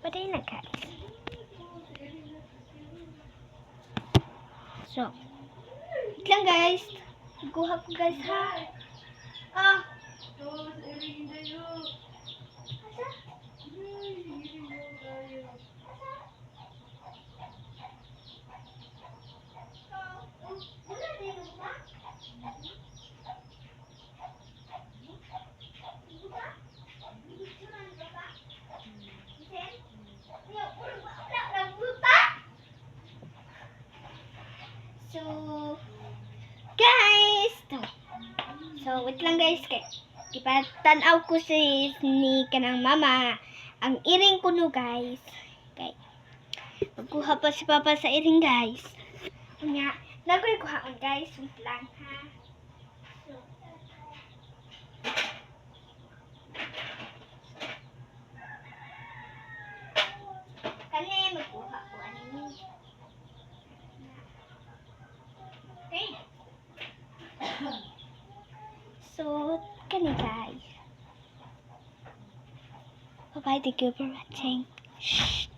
Patay na, guys. So, wait lang, guys. Kuha ko, guys, ha. Ah. Asa? So, guys, so wait lang, guys, kay ipatanaw ko si ni kanang mama ang iring kuno, guys. Kay magkuha pa si Papa sa iring, guys. Unya, nagoy kuhaon, guys, wait lang ha. So, kani magkuha ko ani. Okay. So, kani, guys. Bye-bye. Thank you for watching. Shh.